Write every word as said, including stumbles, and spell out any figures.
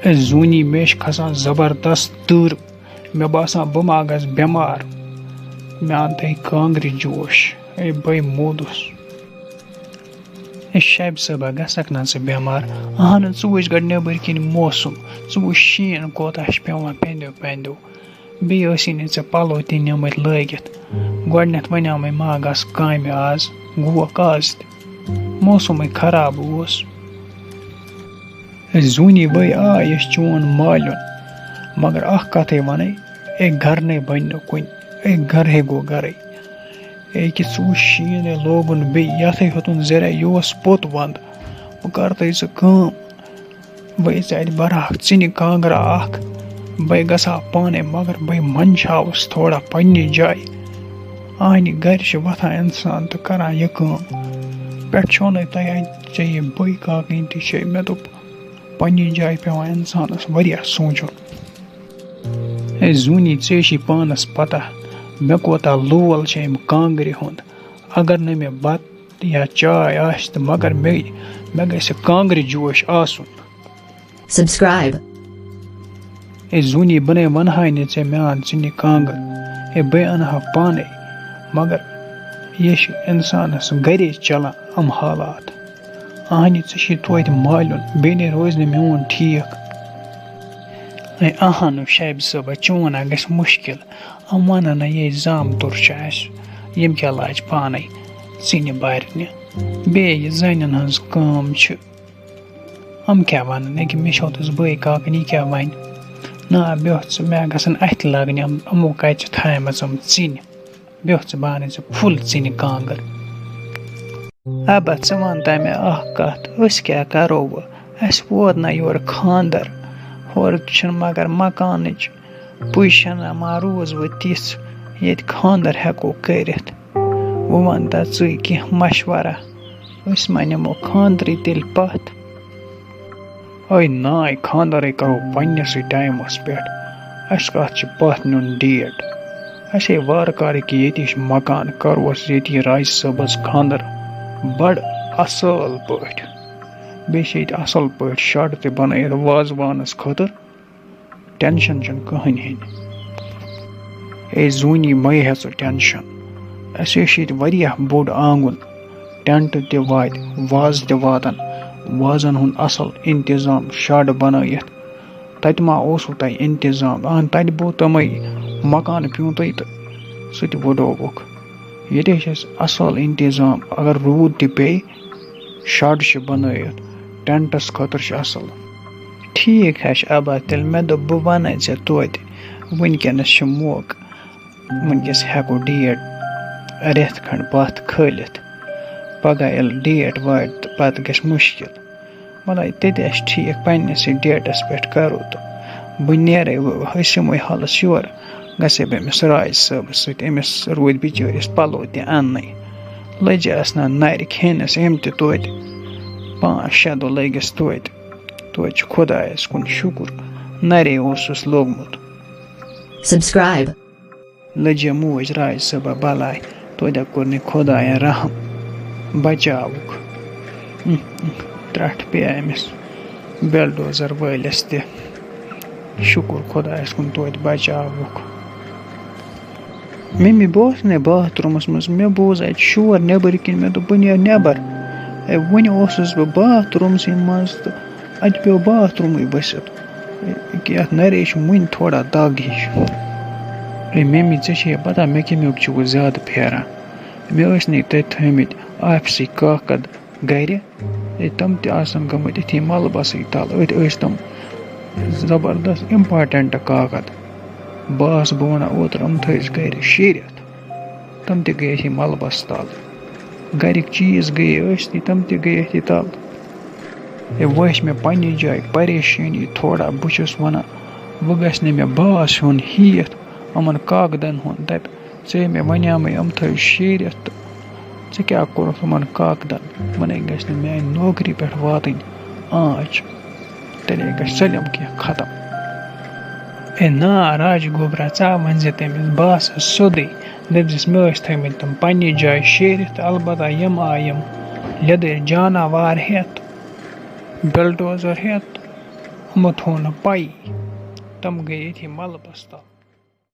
A زوٗنی، مےٚ چھِ کھسان زبردست تۭر۔ مےٚ باسان، بہٕ ما گژھٕ بٮ۪مار۔ مےٚ اَن تہٕ یہِ کانٛگرِ جوش۔ اے بٔے موٗدُس۔ اے شیبہِ صٲبا، گژھکھ نا ژٕ بٮ۪مار؟ اہنُو، ژٕ وٕچھ گۄڈٕ نیٚبٕرۍ کِنۍ موسم۔ ژٕ وٕچھ شیٖن کوتاہ چھُ پٮ۪وان پٮ۪نٛدیو پٮ۪نٛدیو۔ بیٚیہِ ٲسی نہٕ ژےٚ پَلو تہِ نِمٕتۍ لٲگِتھ۔ گۄڈٕنٮ۪تھ وَنیٛامَے ما گژھ کامہِ آز، گوکھ آز تہِ۔ موسمٕے خراب اوس۔ اے زوٗنی بٔے، آ، یہِ چھُ چون مالیُن۔ مگر اَکھ کَتھٕے وَنَے، اے گَرٕ نے بَنہِ نہٕ کُنہِ، اے گَرٕ ہے گوٚو گَرَے۔ اے کہِ ژٕ وٕچھ شیٖن ہے لوگُن بیٚیہِ، یَتھ ہے ہیوٚتُن زِرہ، یہِ اوس پوٚت وَنٛدٕ۔ وۄنۍ کَر تہٕ ژٕ کٲم، بہٕ ژےٚ اَتہِ بَرٕ ہاکھ ژِنہِ کانٛگرا اَکھ۔ بہٕ گژھٕ ہا پانَے، مگر بہٕ منٛدچھاوُس تھوڑا پنٛنہِ جایہِ۔ اَہنہِ گَرِ چھِ وۄتھان اِنسان تہٕ کَران یہِ کٲم۔ پٮ۪ٹھ چھو نَے تۄہہِ اَتہِ ژےٚ یہِ بٔے کاکٕنۍ تہِ چھے۔ مےٚ دوٚپ، پنٛنہِ جایہِ پٮ۪وان اِنسانَس واریاہ سونٛچُن۔ اے زوٗنی، ژےٚ چھے پانَس پَتہ، مےٚ کوتاہ لول چھِ اَمہِ کانٛگرِ ہُنٛد۔ اگر نہٕ مےٚ بَتہٕ یا چاے آسہِ تہٕ مگر مےٚ، مےٚ گژھِ کانٛگرِ جوش آسُن۔ Subscribe۔ اے زوٗنی، بہٕ نے وَنہٕ ہاے نہٕ ژےٚ مےٚ اَن ژِنہِ کانٛگٕر۔ اے بہٕ اَنہٕ ہا پانَے۔ مگر یہِ چھِ اِنسانَس گَرے چَلان یِم حالات۔ اَہنہِ، ژےٚ چھے توتہِ مالیُن، بیٚیہِ نے روزِ نہٕ میون ٹھیٖک۔ اے اَہنُو شیبہِ صٲبہ، چون ہا گژھِ مُشکِل۔ یِم وَنَن نہ یہِ زامتُر چھُ اَسہِ، ییٚمۍ کیٛاہ لاجہِ پانَے ژِنہِ بَرنہِ۔ بیٚیہِ یہِ زَنٮ۪ن ہٕنٛز کٲم چھِ۔ یِم کیٛاہ وَنَن؟ ییٚکیٛاہ مےٚ چھِ ہوٚتَس بٲے کاکَن، یہِ کیٛاہ وَنہِ؟ نہ، بیوٚٹھ ژٕ، مےٚ گژھن اَتھِ لَگنہِ یِم، یِمو کَتہِ چھِ تھایمَژٕ یِم ژِنہِ؟ بیوٚٹھ ژٕ، بہٕ اَنَے ژےٚ فُل ژِنہِ کانٛگٕر۔ اَبا، ژٕ وَن تہ مےٚ اَکھ کَتھ، أسۍ کیٛاہ کَرو وۄنۍ؟ اَسہِ ووت نہ یورٕ خانٛدَر، ہورٕ چھِنہٕ مگر مکانٕچ پُزِشَن ما روٗز وۄنۍ تِژھ، ییٚتہِ خانٛدَر ہٮ۪کو کٔرِتھ۔ وۄنۍ وَن تہ ژٕے کینٛہہ مَشوَرہ، أسۍ ما نِمو خانٛدرٕے تیٚلہِ پَتھ؟ أے ناے، خانٛدرٕے کَرو پنٛنِسٕے ٹایمَس پٮ۪ٹھ، اَسہِ کَتھ چھِ پَتھ نیُن ڈیٹ؟ اَسے وارٕ کارٕ کہِ ییٚتی چھِ مکان، کَروس ییٚتی راجہِ صٲبَس خانٛدر بَڑٕ اَصٕل پٲٹھۍ۔ بیٚیہِ چھِ ییٚتہِ اَصٕل پٲٹھۍ شَڈ تہِ بَنٲیِتھ وازوانَس خٲطرٕ۔ ٹٮ۪نشَن چھُنہٕ کٕہٕنۍ ہیٚنۍ۔ اے زوٗنی، مَے ہےٚ ژٕ ٹٮ۪نشَن۔ اَسہِ چھِ ییٚتہِ واریاہ بوٚڑ آنٛگُن، ٹٮ۪نٛٹ تہِ واتہِ، وازٕ تہِ واتَن، وازَن ہُنٛد اَصٕل اِنتِظام، شَڈ بَنٲیِتھ۔ تَتہِ ما اوسوٕ تۄہہِ اِنتِظام؟ اَہَن، تَتہِ بوو تِمَے مکانہٕ پیوٗنٛتُے تہٕ سُہ تہِ وُڈووُکھ۔ ییٚتہِ چھِ اَسہِ اَصٕل اِنتِظام، اگر روٗد تہِ پیٚیہِ، شَڈ چھِ بَنٲیِتھ، ٹٮ۪نٛٹَس خٲطرٕ چھِ اَصٕل۔ ٹھیٖک حظ چھِ اَبا، تیٚلہِ مےٚ دوٚپ بہٕ وَنَے ژےٚ توتہِ، وٕنکٮ۪نَس چھِ موقعہٕ، وٕنکٮ۪س ہٮ۪کو ڈیٹ رٮ۪تھ کھنٛڈ پَتھ کھٲلِتھ، پَگاہ ییٚلہِ ڈیٹ واتہِ تہٕ پَتہٕ گژھِ مُشکِل۔ وَلَے تیٚتہِ آسہِ ٹھیٖک، پنٛنِسٕے ڈیٹَس پٮ۪ٹھ کَرو تہٕ بہٕ نیرَے وۄنۍ، أسۍ یِمَے ہَلَس یورٕ، گژھے بہٕ أمِس راج صٲبَس سۭتۍ، أمِس روٗدۍ بِچٲرِس پَلو تہِ اَننَے۔ لٔجہِ آسہٕ نہ نَرِ کھیٚنَس أمۍ تہِ توتہِ، پانٛژھ شےٚ دۄہ لٔگِس توتہِ۔ توتہِ چھُ خۄدایَس کُن شُکُر، نَرے اوسُس لوٚگمُت۔ Subscribe۔ لٔجے موج راج صٲبہ بَلاے، توتہِ کوٚر نہٕ خۄدایَن رحم، بَچاوُکھ۔ اُہ، اُہ، ترٛٹھ پیٚیہِ أمِس بلڈوزر وٲلِس تہِ۔ شُکُر خۄدایَس کُن، توتہِ بَچاوُکھ۔ ممی، بہٕ اوسُس نے باتھ روٗمَس منٛز، مےٚ بوٗز اَتہِ شور نیٚبٕرۍ کِنۍ، مےٚ دوٚپ، بہٕ نیرٕ نٮ۪بَر۔ اے، وُنہِ اوسُس بہٕ باتھ روٗمسٕے منٛز تہٕ اَتہِ پیوٚو باتھ روٗمٕے ؤسِتھ۔ یَتھ نَرے چھِ وُنہِ تھوڑا دَگ ہِش۔ اے ممی، ژےٚ چھےٚ پَتہ مےٚ کَمیُک چھُ وۄنۍ زیادٕ پھیران؟ مےٚ ٲسۍ نہٕ تَتہِ تھٲومٕتۍ آفسٕکۍ کاکَد گَرِ۔ اے، تِم تہِ آسَن گٔمٕتۍ أتھی مَلبَسٕے تَل۔ أتھۍ ٲسۍ تِم زبردست important کاکَد۔ بہٕ آس، بہٕ وَنان، اوترٕ یِم تھٲوِس گَرِ شیٖرِتھ۔ تِم تہِ گٔے أتھی مَلبَس تَل۔ گَرِکۍ چیٖز گٔیے ٲسۍتھٕے، تِم تہِ گٔے أتھی تَل۔ ہے، وۄنۍ ٲسۍ مےٚ پنٛنہِ جایہِ پریشٲنی تھوڑا۔ بہٕ چھُس وَنان، وۄنۍ گژھِ نہٕ مےٚ باس ہیوٚن ہیٚتھ یِمَن کاکدَن ہُنٛد۔ دَپہِ، ژےٚ مےٚ وَنیٛامَے یِم تھٲوِو شیٖرِتھ تہٕ ژےٚ کیٛاہ کوٚرُتھ یِمَن کاکدَن؟ یِمَن ہے گژھِ نہٕ میٛانہِ نوکری پٮ۪ٹھ واتٕنۍ آنٛچ۔ تیٚلے گژھِ سٲلِم کینٛہہ ختم۔ اے نا، راج گوبرا، ژٕ ہا ؤنۍ زِ تٔمِس، بہٕ آسہٕ سیوٚدُے۔ دٔپۍ زِس، مےٚ ٲسۍ تھٲومٕتۍ تِم پنٛنہِ جایہِ شیٖرِتھ، تہٕ البتہ یِم آے یِم لیٚدٕرۍ جاناوار ہٮ۪تھ، بلڈوزر ہٮ۪تھ، یِمو تھوٚو نہٕ پَیی، تِم گٔے أتھی مَلبَس تَل۔